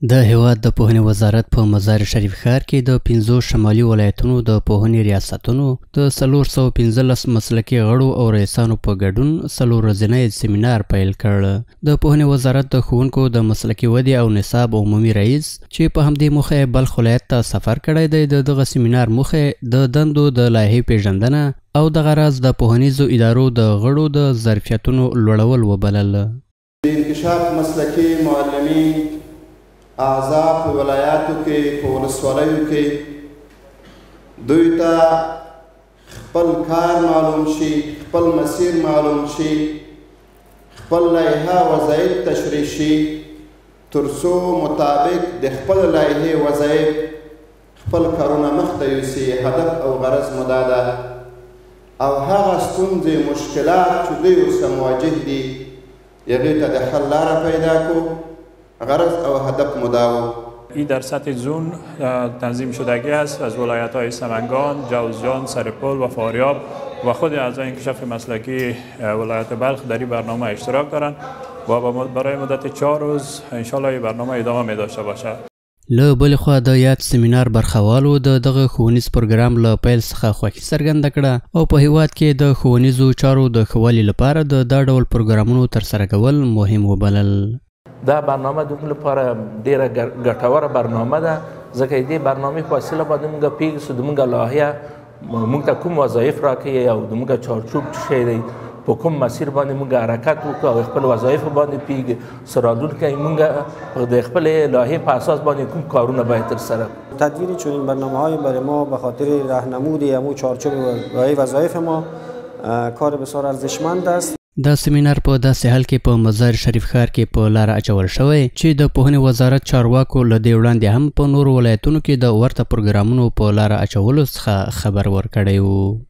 د هېواد د پوهنې وزارت په مزار شریف ښار کې د 5 شمالي ولایتونو د پوهنې ریاستونو د 415 مسلکي غړو او رئیسانو په ګډون 4 ورځنی سیمینار پیل کړ. د پوهنې وزارت د ښوونکو د مسلکي ودې او نصاب عمومي رئیس چې په همدې موخه یې بلخ ولایت ته سفر کړی دی، د دغه سیمینار موخه د دندو د لایحې پېژندنه او دغه راز د پوهنیزو ادارو د غړو د ظرفیتونو لوړول وبلل. د انکشاف مسلکي معلمین اعضا په ولایاتو کې، په ولسوالیو کې دوی ته خپل کار معلوم شي، خپل مسیر معلوم شي، خپل لایحه وظایف تشریح شي، تر څو مطابق د خپل لایحې وظایف خپل کارونه مخته یوسي. هدف او غرض مو دا ده او هغه ستونزې مشکلات چې دوی ورسره مواجه دي هغې ته د حل لاره پیدا کړو. غرض او هدف مو دا و. این در سطح زون تنظیم شدگی است از ولایت های سمنگان، جوزجان، سرپل و فاریاب و خود اعضای انکشاف مسلکی ولایت بلخ در این برنامه اشتراک دارند و برای مدت 4 روز انشالله این برنامه ادامه می داشته باشد. له بلې خوا د یاد سیمینار برخوالو د دغه ښوونیز پروګرام له پیل څخه خوښي څرګنده کړه او په هیواد کې د ښوونیزو چارو د ښه والي لپاره د دا ډول پروګرامونو ترسره کول مهم وبلل. دا برنامه د موږ لپاره ډېره ګټوره برنامه ده، ځکه دې برنامې په وسیله باندې موږ پوهېږو چې د موږ لاحیه موږ ته کوم وظایف راکوي او د موږ چارچوب څه شی دی، په کوم مسیر باندې موږ حرکت وکړو او خپل وظایف باندې پوهېږي. راتلونکی موږ د خپلې لاحیې په اساس باندې کوم کارونه باید ترسره کړو. تدوین چنین برنامه‌های برای ما به خاطر رهنمود امو چارچوب و وظایف ما کار بسیار ارزشمند است. دا سیمینار په داسې حال کې په مزار شریف ښار کې په لاره اچول شوی چې د پوهنې وزارت چارواکو له دې وړاندې هم په نورو ولایتونو کې د ورته پروګرامونو په لاره اچولو څخه خبر ورکړی و.